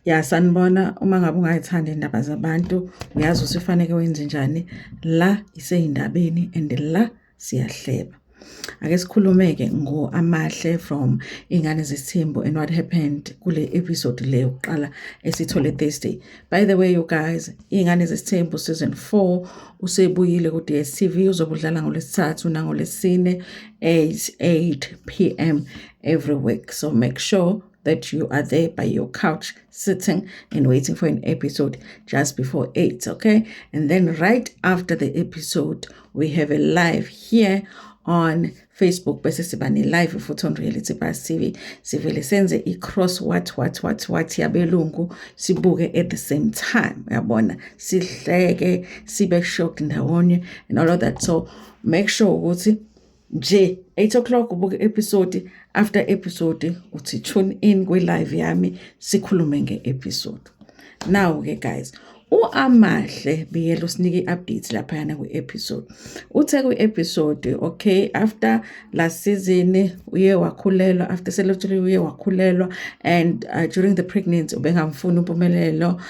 Ya sanibona, uma ngabe ungayithandi iy'ndaba zabantu uyazi ukuthi kufaneke wenze njani. La isey'ndabeni and la siyahleba. Ake sikhulume-ke ngo-Amahle from Iy'ngane Zesithembu and what happened kule episode le yokuqala esithole Thursday. By the way you guys, Iy'ngane Zesithembu season 4 usebuyile ku-DStv, uzobe udlala ngoLwesithathu nangoLwesine at 8 pm every week. So make sure that you are there by your couch sitting and waiting for an episode just before 8, okay? And then right after the episode we have a live here on Facebook, bese siba ne-live futhi on Reality Buzz TV, sivele senze i-cross what what what what yabelungu, sibuke at the same time, uyabona, sihleke, sibe shocked ndawonye and all of that. So make sure ukuthi nje 8 o'clock ubuke episode, after episode uthi tune in kwi-live yami, sikhulume nge-episode. Now ke guys, u-Amahle Biyela usinike i-update laphayana kwi-episode. Uthe kwi-episode, okay, after last season uye wakhulelwa, after selethule uye wakhulelwa, and during the pregnancy ubengamfuni uMpumelelo,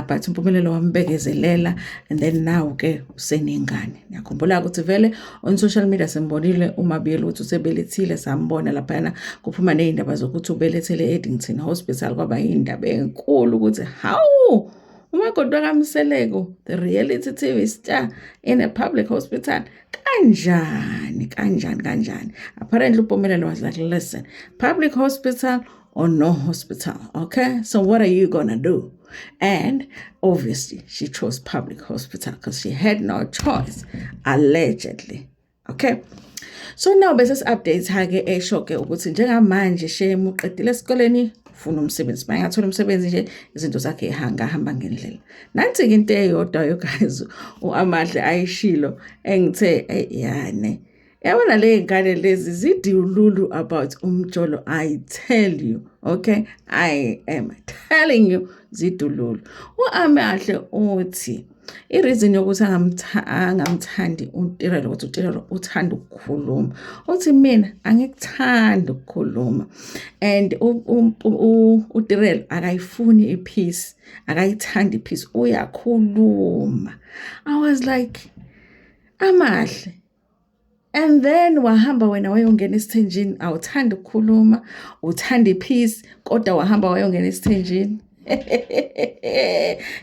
but uMpumelelo wambekezelela, and then now ke usenengane. Ngiyakhumbula ukuthi vele on social media simbonile uMabiyela ukuthi usebelethile, sambona laphayana kuphuma ney'ndaba zokuthi ubelethele e-Addington Hospital, kwaba yindaba enkulu ukuthi hawu, umakoti wakaMseleku, the reality TV star in a public hospital, kanjani kanjani kanjani. Apparently uMpumelelo was like, listen, public hospital or no hospital, okay, so what are you gonna do? And obviously she chose public hospital because she had no choice, allegedly, okay? So now bese si-update ke esho ke ukuthi njengamanje shame uqedile esikoleni, ufuna umsebenzi, mayengathola umsebenzi nje izinto zakhe ihangahamba ngendlela. Nansi-ke into eyodwa you guys u-Amahle ayishilo engithe yane yabona le ngane lezi zidiwululu about umjolo, I tell you, okay, I am telling you, zidululu. U-Amahle uthi i-reason yokuthi angamthandi uTirelo ukuthi uTirelo uthanda ukukhuluma, uthi mina angikuthandi ukukhuluma, and uTirelo akayifuni i-peace, akayithandi i-peace, uyakhuluma. I was like, Amahle, and then wahamba wena wayongena esithenjini, awuthandi ukukhuluma, uthanda i-peace, kodwa wahamba wayongena esithenjini.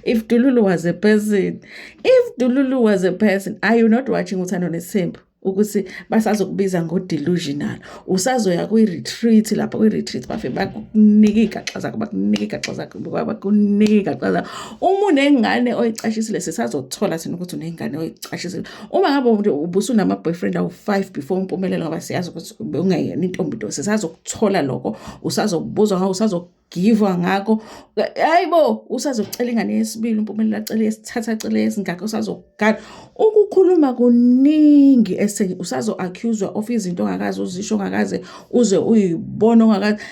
If Dululu was a person, if Dululu was a person, are you not watching Uthando Nesithembu? Ukuthi basazokubiza ngo-delusional, usazoya kwi-retreat, lapha kwi-retreat bafike bakunike iy'gaxa zakho, bakunike iy'gaxa zakho, bakunike iy'gaxa zakho. Uma unengane oyicashisile, sisazokuthola thina ukuthi unengane oyicashisile. Uma ngabe ubusunama-boyfriend awu-5 before uMpumelelo, ngoba siyazi ukuthi ungeyena intombi nto, sisazokuthola lokho, usazokubuzwa ngako, usazogivwa ngakho. Hayibo, usazocela ingane yesibili, uMpumelelo acele yesithathu, acele yesingaka, usazogana. Ukukhuluma kuningi ese usazo-accuse of izinto ongakaze uzisho, ongakaze uze uyibone, ongakaze.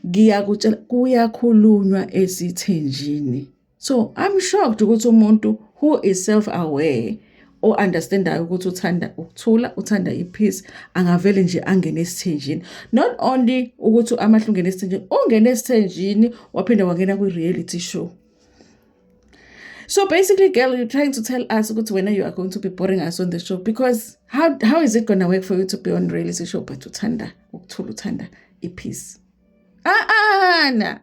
Ngiyakutshela, kuyakhulunywa esithenjini. So I'm shocked ukuthi umuntu who is self-aware, o-understandayo ukuthi uthanda ukuthula, uthanda i-peace, angavele nje angene esithenjini. Not only ukuthi Amahle ungene esithenjini, ungene esithenjini waphinde wangena kwi-reality show. So basically, girl, you're trying to tell us ukuthi wena you are going to be boring us on the show, because how is it gonna work for you to be on reality show but uthanda ukuthula, uthanda i-peace? Ah, na.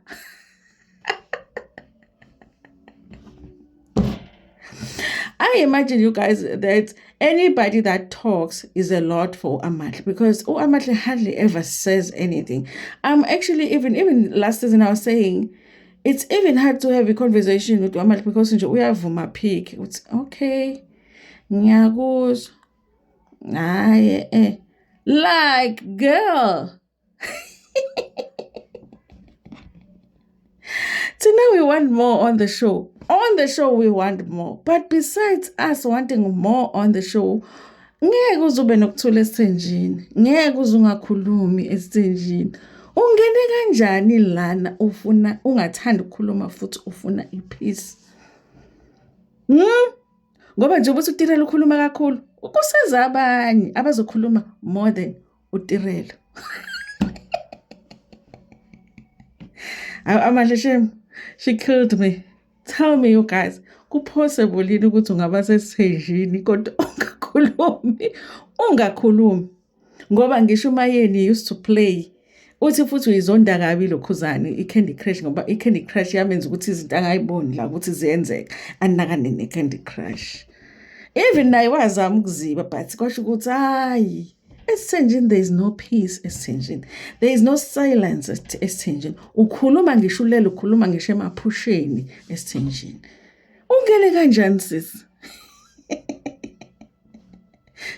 I imagine you guys that anybody that talks is a lot for Amahle, because Amahle hardly ever says anything. I'm actually even last season I was saying it's even hard to have a conversation with Amahle because nje uyavuma pick. It's okay. Ngiyakuzwa. Hayi eh. Like, girl. So now we want more on the show. On the show we want more. But besides us wanting more on the show, ngeke uze ube nokuthula esithenjini. Ngeke uze ungakhulumi esithenjini. Ungene kanjani lana ufuna ungathanda ukukhuluma futhi ufuna i-peace? Ngoba nje ubuthi uTirelo ukhuluma kakhulu, kuseza abanye abazokhuluma more than uTirelo. Amahle shem. She killed me. Tell me you guys, ku-possible yini ukuthi ungaba sesithenjini kodwa ungakhulumi, ungakhulumi? Ngoba ngisho uMayeni used to play. Uthi futhi uyizonda kabi lokhuzane i-Candy Crush, ngoba i-Candy Crush yamenza ukuthi izinto angayiboni la ukuthi ziyenzeka, anakane ne-Candy Crush. Even naye wazama ukuziba, but kwasho ukuthi hayi, esithenjini there is no peace, esithenjini there is no silence, esithenjini ukhuluma ngisho ulele, ukhuluma ngisho emaphusheni esithenjini. Ungene kanjani, sisi?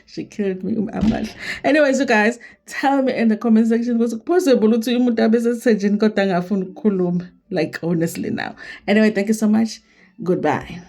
She killed me, Amahle. Anyways, you guys, tell me in the comment section ukuthi possible ukuthi umuntu abe sesithenjini kodwa angafuni ukukhuluma, like, honestly now. Anyway, thank you so much. Goodbye.